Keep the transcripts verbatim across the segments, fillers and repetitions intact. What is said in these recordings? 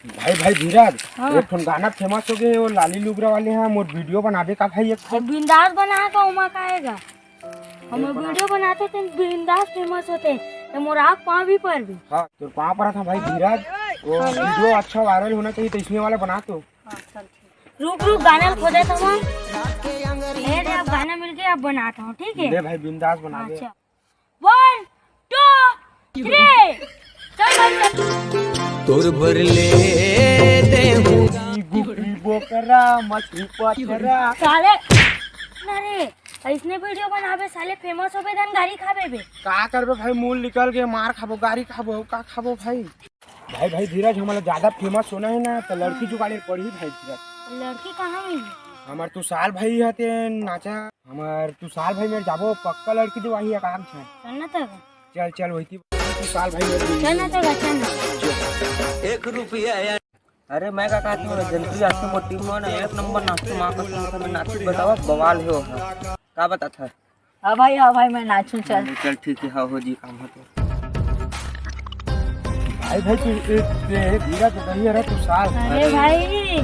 भाई, भाई धीरज, हाँ। एक ठन गाना फेमस हो गए, वो लाली लुगरा वाले हैं, मोर वीडियो बनाबे का भाई एक ठन? बिंदास बना का, ओमा का आएगा? हमर वीडियो बनाते ते बिंदास फेमस होते, तो मोर आँख पाँव भी पर भी। हाँ, तोर पाँव पर था भाई धीरज, वो वीडियो अच्छा वायरल होना चाहिए, तो इसमें वाला बना तो। हाँ, चल ठीक। रुक, रुक, गाना खोदे तो हम। ए रे, अब गाना मिल गया, अब बनाता हूँ, ठीक है? ले भाई, बिंदास बना दे। अच्छा। One, two, three। चल भाई, चल। तोर बर ले दे हूँ। गुगरी बोकरा, मछली पथरा। साले, ना रे, इसने वीडियो बनाबे, साले फेमस होबे, धन गारी खाबे बे। का करबे भाई, मूल निकल के मार खाबो, गारी खाबो, का खाबो भाई? भाई, भाई धीरज, हमला ज्यादा फेमस होना है ना, तो लड़की जुगाड़े पड़ही भाई धीरज। लड़की कहाँ मिली? हमार तू साल भाई हते नाचा, हमार तू साल भाई मेर जाबो, पक्का लड़की जो आही एकाध झन। चल ना तब। चल, चल, वही तू साल भाई मेर चल ना तब, चल ना। एक रुपया यार। अरे मैं का कहत हूँ, जंतु आज के मोर टीम में ना एक नंबर नाचू, माँ कसम से मैं नाचू, बतावा बवाल हो। का बताता है? हाँ भाई, हाँ भाई, मैं नाचूं, चल। चल ठीक है, हाँ हो जी, काम हो तो। भाई, भाई, तू एक, एक हीरा तो नहीं है रे, तू साल। अरे भाई।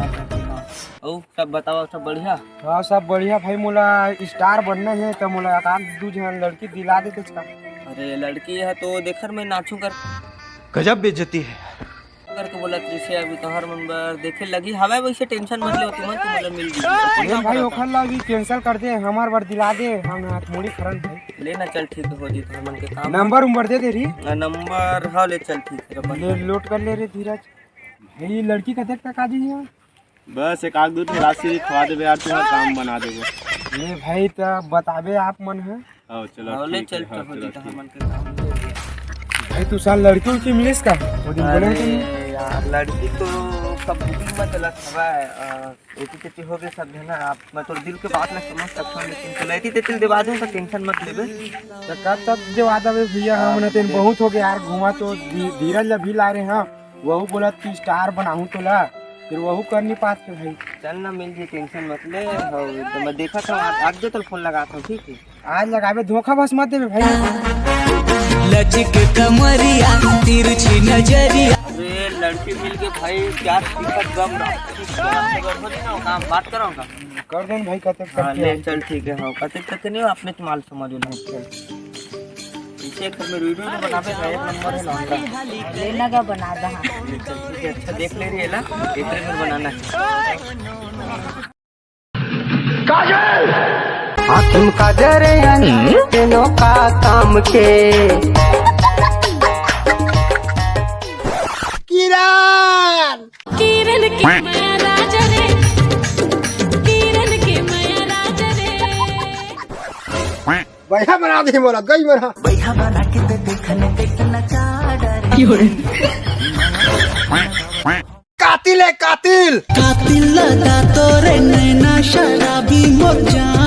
ओ, सब बताओ, सब बढ़िया? हाँ, सब बढ़िया भाई, मोला स्टार बनना है, तो मोला एकाध दू झन लड़की दिला दे कुछ का। अरे, लड़की है तो देखर मैं नाचूं कर। गजब बेइज्जती है। करके बोला तुझसे अभी तोहर मन बर देखे लगी हवय, वैसे टेंशन मत ले, तुमन तुमन ला मिल जही। ए भाई, ओखर ला अभी कैंसिल कर दे, हमार बर दिला दे, हम हाथ मुड़ी खरन भाई। ले ना, चल ठीक हो जी, तोहर मन के काम। नंबर उम्बर दे दे रही। आ, नंबर, हाँ, ले चल ठीक है, अपन ले नोट कर ले रे धीरज। भाई, लड़की कतेक तक आ जाइए? बस एक आध दू ठो राशि खवा देबे यार, तुम्हारा काम बना देबे। ले भाई, त बताबे आप मन है। हाँ, चलो, हाँ, ले ठीक चल, है, हाँ, तो हो चलो, जी, तो ठीक। हमन के काम हो गया। भाई, तू साल लड़की उड़की मिलिस का? वो दिन बोले अरे थे। यार, लड़की तो सब बुकिंग में चलत हवय, अ, एती तेती हो गए सब, है ना। आप, मैं तोर दिल के बात ला समझ सकता हूँ, लेकिन तो लड़की तेती दिवा दूँ, तो टेंशन मत लेबे। तो कब तक दिवा देबे भैया? हाँ, हमन तेन दे- बहुत हो गया यार, घुमा तो धी-, धीरज ला भी ला रहे हैं, वहू बोला कि स्टार बनाऊँ तोला, फिर वहू कर नहीं पाते भाई। चल ना, मिल जी, टेंशन मत ले। हाँ, तो मैं देखा था, आज, आज जो तोला फोन लगा था, ठीक है? आज लगाबे, धोखा बस मत देबे भाई। लचक कमरिया, तिरछी नजरिया। अरे, लड़की मिल गई भाई, क्या दिक्कत, गम रहा। काम बात करो का? कर देन भाई, कतेक तक हाँ, के ले, है? चल, ठीक है, हाँ, कतेक तक के नहीं हो, अपने तुम्हारे समझ लो, चल। पीछे घर में वीडियो तो बनाबे का, एक नंबर है लौंडा। लेना का बना दहा। चल, ठीक है, अच्छा, देख ले रही है ना, एक बार बनाना है। काजल! आँखी में काजर तेनो का काम के। किरण। किरण के मया राजा रे, किरण के मया राजा रे। बढ़िया बना दे मोला, गई मरा। बढ़िया बना के ते देखने देखना चाह डरे। कातिल है, कातिल। कातिल लगा तोरे नैना शराबी मोर जान।